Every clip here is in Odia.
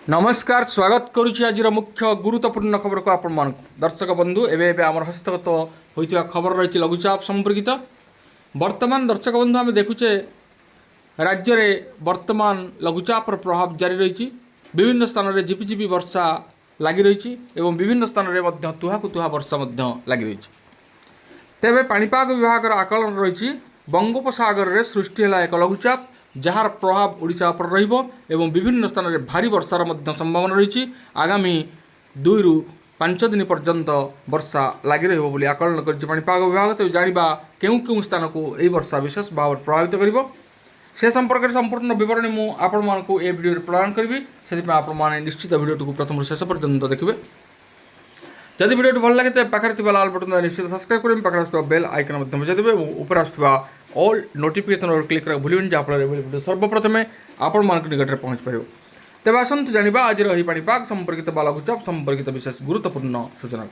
ନମସ୍କାର, ସ୍ୱାଗତ କରୁଛି ଆଜିର ମୁଖ୍ୟ ଗୁରୁତ୍ୱପୂର୍ଣ୍ଣ ଖବରକୁ ଆପଣମାନଙ୍କୁ। ଦର୍ଶକ ବନ୍ଧୁ, ଏବେ ଏବେ ଆମର ହସ୍ତଗତ ହୋଇଥିବା ଖବର ରହିଛି ଲଘୁଚାପ ସମ୍ପର୍କିତ। ବର୍ତ୍ତମାନ ଦର୍ଶକ ବନ୍ଧୁ, ଆମେ ଦେଖୁଛେ ରାଜ୍ୟରେ ବର୍ତ୍ତମାନ ଲଘୁଚାପର ପ୍ରଭାବ ଜାରି ରହିଛି। ବିଭିନ୍ନ ସ୍ଥାନରେ ଝିପିଝିପି ବର୍ଷା ଲାଗି ରହିଛି ଏବଂ ବିଭିନ୍ନ ସ୍ଥାନରେ ମଧ୍ୟ ତୁହାକୁ ତୁହା ବର୍ଷା ମଧ୍ୟ ଲାଗି ରହିଛି। ତେବେ ପାଣିପାଗ ବିଭାଗର ଆକଳନ ରହିଛି, ବଙ୍ଗୋପସାଗରରେ ସୃଷ୍ଟି ହେଲା ଏକ ଲଘୁଚାପ, ଯାହାର ପ୍ରଭାବ ଓଡ଼ିଶା ଉପରେ ରହିବ ଏବଂ ବିଭିନ୍ନ ସ୍ଥାନରେ ଭାରୀ ବର୍ଷାର ମଧ୍ୟ ସମ୍ଭାବନା ରହିଛି। ଆଗାମୀ 2ରୁ 5 ଦିନ ପର୍ଯ୍ୟନ୍ତ ବର୍ଷା ଲାଗି ରହିବ ବୋଲି ଆକଳନ କରିଛି ପାଣିପାଗ ବିଭାଗ। ତେବେ ଜାଣିବା କେଉଁ କେଉଁ ସ୍ଥାନକୁ ଏହି ବର୍ଷା ବିଶେଷ ଭାବରେ ପ୍ରଭାବିତ କରିବ, ସେ ସମ୍ପର୍କରେ ସମ୍ପୂର୍ଣ୍ଣ ବିବରଣୀ ମୁଁ ଆପଣମାନଙ୍କୁ ଏ ଭିଡ଼ିଓରେ ପ୍ରଦାନ କରିବି। ସେଥିପାଇଁ ଆପଣମାନେ ନିଶ୍ଚିତ ଭିଡ଼ିଓଟିକୁ ପ୍ରଥମରୁ ଶେଷ ପର୍ଯ୍ୟନ୍ତ ଦେଖିବେ। ଯଦି ଭିଡ଼ିଓଟି ଭଲ ଲାଗେ, ତେବେ ପାଖରେ ଥିବା ଲାଲ ବଟନ୍ ନିଶ୍ଚିତ ସବସ୍କ୍ରାଇବ୍ କରିବେ, ପାଖରେ ଆସୁଥିବା ବେଲ୍ ଆଇକନ୍ ମଧ୍ୟ ବଜାଇ ଦେବେ ଏବଂ ଉପରେ ଆସୁଥିବା ଅଲ୍ ନୋଟିଫିକେସନ୍ ଉପରେ କ୍ଲିକ୍ କରିବାକୁ ଭୁଲିବେନି, ଯାହାଫଳରେ ଏଭଳି ଭିଡ଼ିଓ ସର୍ବପ୍ରଥମେ ଆପଣମାନଙ୍କ ନିକଟରେ ପହଞ୍ଚି ପାରିବ। ତେବେ ଆସନ୍ତୁ ଜାଣିବା ଆଜିର ଏହି ପାଣିପାଗ ସମ୍ପର୍କିତ ବା ଲଘୁଚାପ ସମ୍ପର୍କିତ ବିଶେଷ ଗୁରୁତ୍ୱପୂର୍ଣ୍ଣ ସୂଚନା।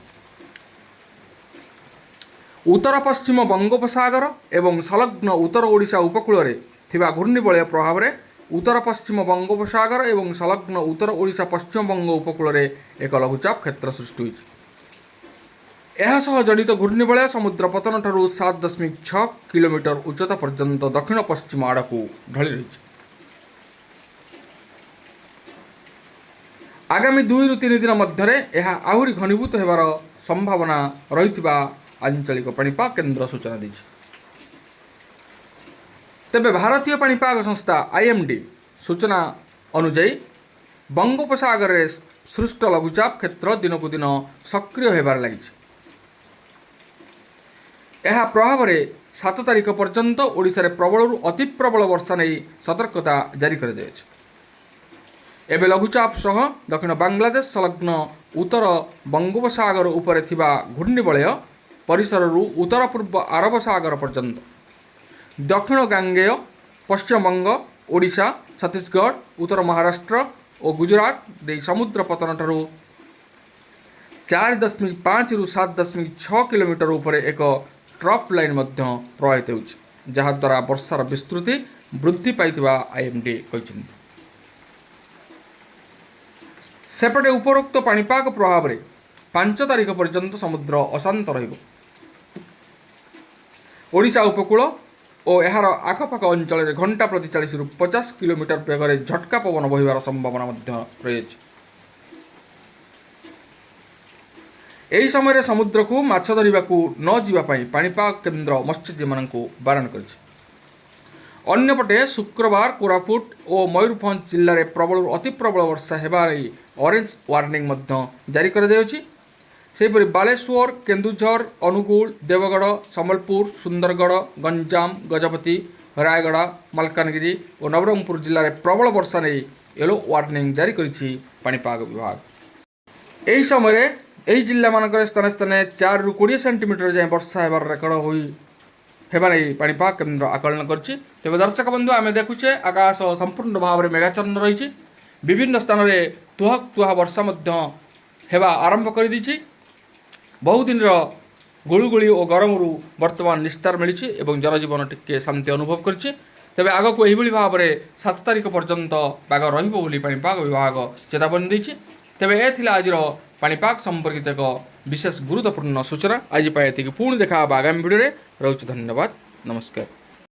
ଉତ୍ତର ପଶ୍ଚିମ ବଙ୍ଗୋପସାଗର ଏବଂ ସଂଲଗ୍ନ ଉତ୍ତର ଓଡ଼ିଶା ଉପକୂଳରେ ଥିବା ଘୂର୍ଣ୍ଣିବଳୟ ପ୍ରଭାବରେ ଉତ୍ତର ପଶ୍ଚିମ ବଙ୍ଗୋପସାଗର ଏବଂ ସଂଲଗ୍ନ ଉତ୍ତର ଓଡ଼ିଶା ପଶ୍ଚିମବଙ୍ଗ ଉପକୂଳରେ ଏକ ଲଘୁଚାପ କ୍ଷେତ୍ର ସୃଷ୍ଟି ହୋଇଛି। ଏହା ସହ ଜଡ଼ିତ ଘୂର୍ଣ୍ଣିବଳୟ ସମୁଦ୍ର ପତନଠାରୁ 7.6 କିଲୋମିଟର ଉଚ୍ଚତା ପର୍ଯ୍ୟନ୍ତ ଦକ୍ଷିଣ ପଶ୍ଚିମ ଆଡ଼କୁ ଢଳି ରହିଛି। ଆଗାମୀ 2ରୁ 3 ଦିନ ମଧ୍ୟରେ ଏହା ଆହୁରି ଘନୀଭୂତ ହେବାର ସମ୍ଭାବନା ରହିଥିବା ଆଞ୍ଚଳିକ ପାଣିପାଗ କେନ୍ଦ୍ର ସୂଚନା ଦେଇଛି। ତେବେ ଭାରତୀୟ ପାଣିପାଗ ସଂସ୍ଥା ଆଇଏମ୍ଡି ସୂଚନା ଅନୁଯାୟୀ, ବଙ୍ଗୋପସାଗରରେ ସୃଷ୍ଟ ଲଘୁଚାପ କ୍ଷେତ୍ର ଦିନକୁ ଦିନ ସକ୍ରିୟ ହେବାରେ ଲାଗିଛି। ଏହା ପ୍ରଭାବରେ 7 ତାରିଖ ପର୍ଯ୍ୟନ୍ତ ଓଡ଼ିଶାରେ ପ୍ରବଳରୁ ଅତି ପ୍ରବଳ ବର୍ଷା ନେଇ ସତର୍କତା ଜାରି କରାଯାଇଛି। ଏବେ ଲଘୁଚାପ ସହ ଦକ୍ଷିଣ ବାଂଲାଦେଶ ସଂଲଗ୍ନ ଉତ୍ତର ବଙ୍ଗୋପସାଗର ଉପରେ ଥିବା ଘୂର୍ଣ୍ଣିବଳୟ ପରିସରରୁ ଉତ୍ତର ପୂର୍ବ ଆରବ ସାଗର ପର୍ଯ୍ୟନ୍ତ ଦକ୍ଷିଣ ଗାଙ୍ଗେୟ ପଶ୍ଚିମବଙ୍ଗ, ଓଡ଼ିଶା, ଛତିଶଗଡ଼, ଉତ୍ତର ମହାରାଷ୍ଟ୍ର ଓ ଗୁଜୁରାଟ ଦେଇ ସମୁଦ୍ର ପତନଠାରୁ 4.5ରୁ 7.6 କିଲୋମିଟର ଉପରେ ଏକ ଟ୍ରଫ୍ ଲାଇନ୍ ମଧ୍ୟ ପ୍ରବାହିତ ହେଉଛି, ଯାହାଦ୍ୱାରା ବର୍ଷାର ବିସ୍ତୃତି ବୃଦ୍ଧି ପାଇଥିବା ଆଇଏମ୍ଡି କହିଛନ୍ତି। ସେପଟେ ଉପରୋକ୍ତ ପାଣିପାଗ ପ୍ରଭାବରେ 5 ତାରିଖ ପର୍ଯ୍ୟନ୍ତ ସମୁଦ୍ର ଅଶାନ୍ତ ରହିବ। ଓଡ଼ିଶା ଉପକୂଳ ଓ ଏହାର ଆଖପାଖ ଅଞ୍ଚଳରେ ଘଣ୍ଟା ପ୍ରତି 40ରୁ 50 କିଲୋମିଟର ବେଗରେ ଝଟକା ପବନ ବହିବାର ସମ୍ଭାବନା ମଧ୍ୟ ରହିଅଛି। ଏହି ସମୟରେ ସମୁଦ୍ରକୁ ମାଛ ଧରିବାକୁ ନ ଯିବା ପାଇଁ ପାଣିପାଗ କେନ୍ଦ୍ର ମତ୍ସ୍ୟଜୀବୀମାନଙ୍କୁ ବାରଣ କରିଛି। ଅନ୍ୟପଟେ ଶୁକ୍ରବାର କୋରାପୁଟ ଓ ମୟୂରଭଞ୍ଜ ଜିଲ୍ଲାରେ ପ୍ରବଳରୁ ଅତି ପ୍ରବଳ ବର୍ଷା ହେବା ନେଇ ଅରେଞ୍ଜ ୱାର୍ଣ୍ଣିଂ ମଧ୍ୟ ଜାରି କରାଯାଇଅଛି। ସେହିପରି ବାଲେଶ୍ୱର, କେନ୍ଦୁଝର, ଅନୁଗୁଳ, ଦେବଗଡ଼, ସମ୍ବଲପୁର, ସୁନ୍ଦରଗଡ଼, ଗଞ୍ଜାମ, ଗଜପତି, ରାୟଗଡ଼ା, ମାଲକାନଗିରି ଓ ନବରଙ୍ଗପୁର ଜିଲ୍ଲାରେ ପ୍ରବଳ ବର୍ଷା ନେଇ ୟେଲୋ ୱାର୍ଣ୍ଣିଂ ଜାରି କରିଛି ପାଣିପାଗ ବିଭାଗ। ଏହି ସମୟରେ ଏହି ଜିଲ୍ଲାମାନଙ୍କରେ ସ୍ଥାନେ ସ୍ଥାନେ 4ରୁ 20 ସେଣ୍ଟିମିଟର ଯାଏଁ ବର୍ଷା ହେବାର ରେକର୍ଡ ହୋଇ ହେବା ନେଇ ପାଣିପାଗ କେନ୍ଦ୍ର ଆକଳନ କରିଛି। ତେବେ ଦର୍ଶକ ବନ୍ଧୁ, ଆମେ ଦେଖୁଛେ ଆକାଶ ସମ୍ପୂର୍ଣ୍ଣ ଭାବରେ ମେଘାଚ୍ଛନ୍ନ ରହିଛି। ବିଭିନ୍ନ ସ୍ଥାନରେ ତୁହା ତୁହା ବର୍ଷା ମଧ୍ୟ ହେବା ଆରମ୍ଭ କରିଦେଇଛି। ବହୁଦିନର ଗୁଳୁଗୁଳି ଓ ଗରମରୁ ବର୍ତ୍ତମାନ ନିସ୍ତାର ମିଳିଛି ଏବଂ ଜନଜୀବନ ଟିକେ ଶାନ୍ତି ଅନୁଭବ କରିଛି। ତେବେ ଆଗକୁ ଏହିଭଳି ଭାବରେ 7 ତାରିଖ ପର୍ଯ୍ୟନ୍ତ ପାଗ ରହିବ ବୋଲି ପାଣିପାଗ ବିଭାଗ ଚେତାବନୀ ଦେଇଛି। ତେବେ ଏ ଥିଲା ଆଜିର ପାଣିପାଗ ସମ୍ପର୍କିତ ଏକ ବିଶେଷ ଗୁରୁତ୍ୱପୂର୍ଣ୍ଣ ସୂଚନା। ଆଜି ପାଇଁ ଏତିକି। ପୁଣି ଦେଖା ହେବ ଆଗାମୀ ଭିଡ଼ିଓରେ। ରହୁଛି, ଧନ୍ୟବାଦ, ନମସ୍କାର।